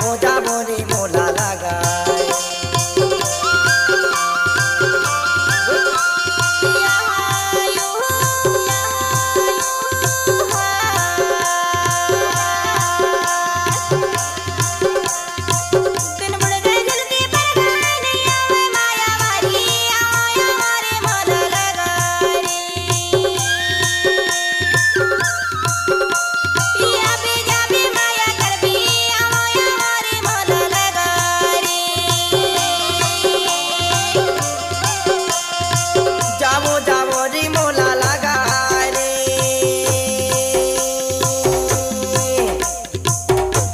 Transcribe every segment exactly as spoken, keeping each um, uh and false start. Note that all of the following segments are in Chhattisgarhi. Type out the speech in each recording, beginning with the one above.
हो जाबो रे मोला लगाए। जाबो जाबो रे मोला लगा रे।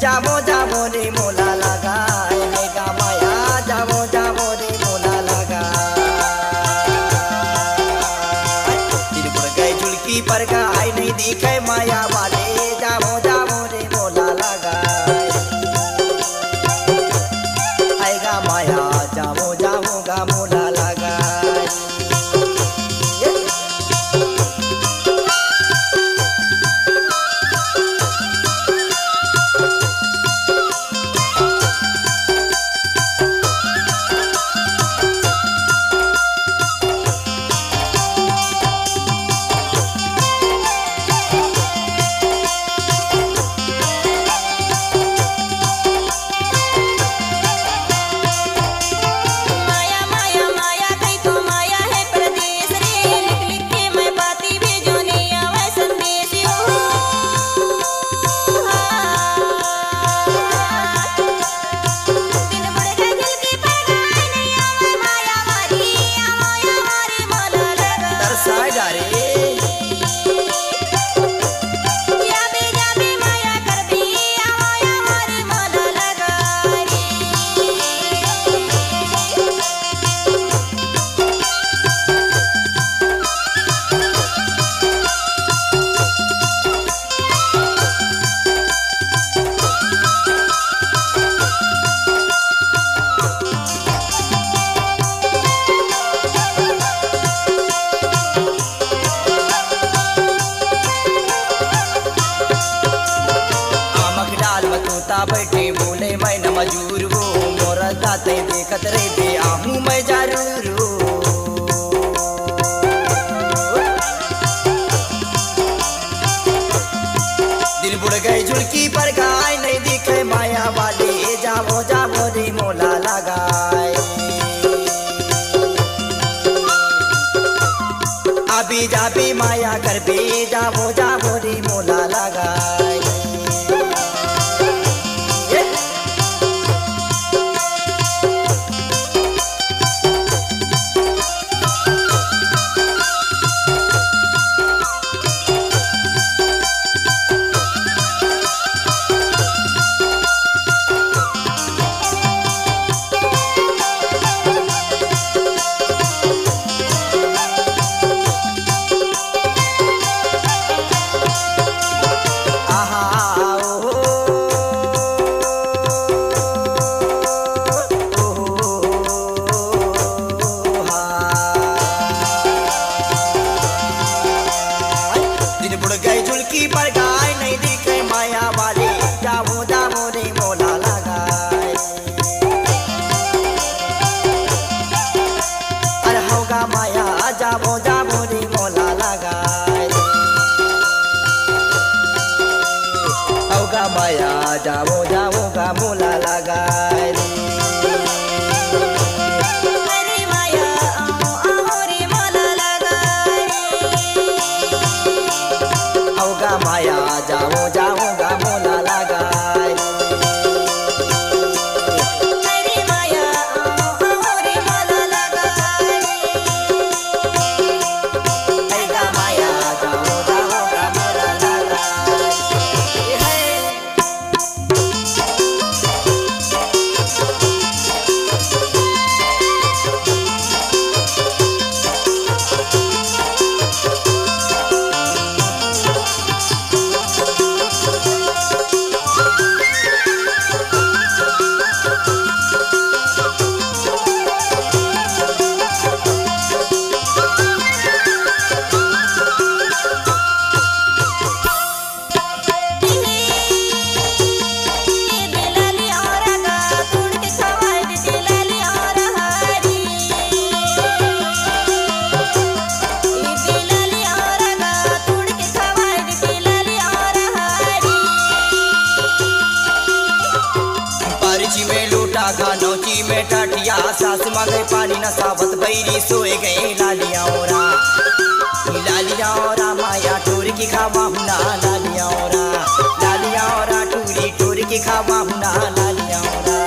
जाबो जाबो रे मोला लगा, हे गा माया, जाबो जाबो रे मोला लगा। दिन बुड़ गए झुलकी पर गाय नहीं दिखे माया वाले, जाबो जाबो रे मोला लगा। आएगा माया, जाबो जाबो गा मोला लगा। आमक डाल म तोता बैठे बोले मैं न मजूर वो, मोर दाते देखत रहिबे आहूँ मैं जरूर वो। दिन बुड़ गए झुलकी पर गाय नहीं दिखे माया वाले, जाबो जाबो रे मोला लगाए। अभी जाबी माया करबे, जाबो जाबो रे मोला लगाए। दिन बुड़ गए झुलकी पर गाय नहीं दिखे माया वाली, जाबो जाबो रे मोला लगाए। अरे होगा माया जाबो जाबो रे मोला लगाए। होगा माया जाबो जाबो गा मोला लगाए। अउ गा माया जाओ जाओ गा मोला लगाए। गए पानी नसावत बैरी सोए गए लालिया ओरा। लालिया ओरा माया टोर की खावा हुना लालिया ओरा। लालिया ओरा टूरी टोर की खावा हुना लालिया ओरा।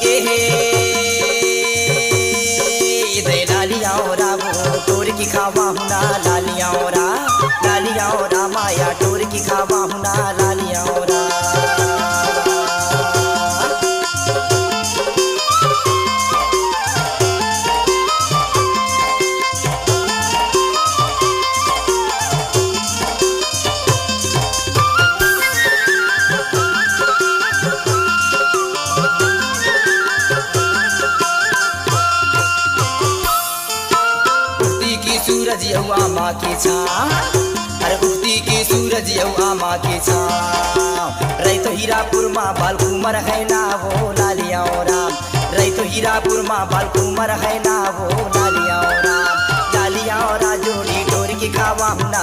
ए हे, ए दे लालिया ओरा वो, टोर की खावा हुना लालिया ओरा, लालिया ओरा माया टोर की खावा हुना लालिया ओरा। उगती की सूरज अउ आमा के छाँव, अरे उगती की सूरज अउ आमा के छाँव। रही तो हीरापुर मा बालकुमर है ना वो लालिया ओ राम, रही तो हीरापुर मा बालकुमर है ना वो लालिया ओ राम। लालिया ओ रा जोड़ी टोर की खावा हुना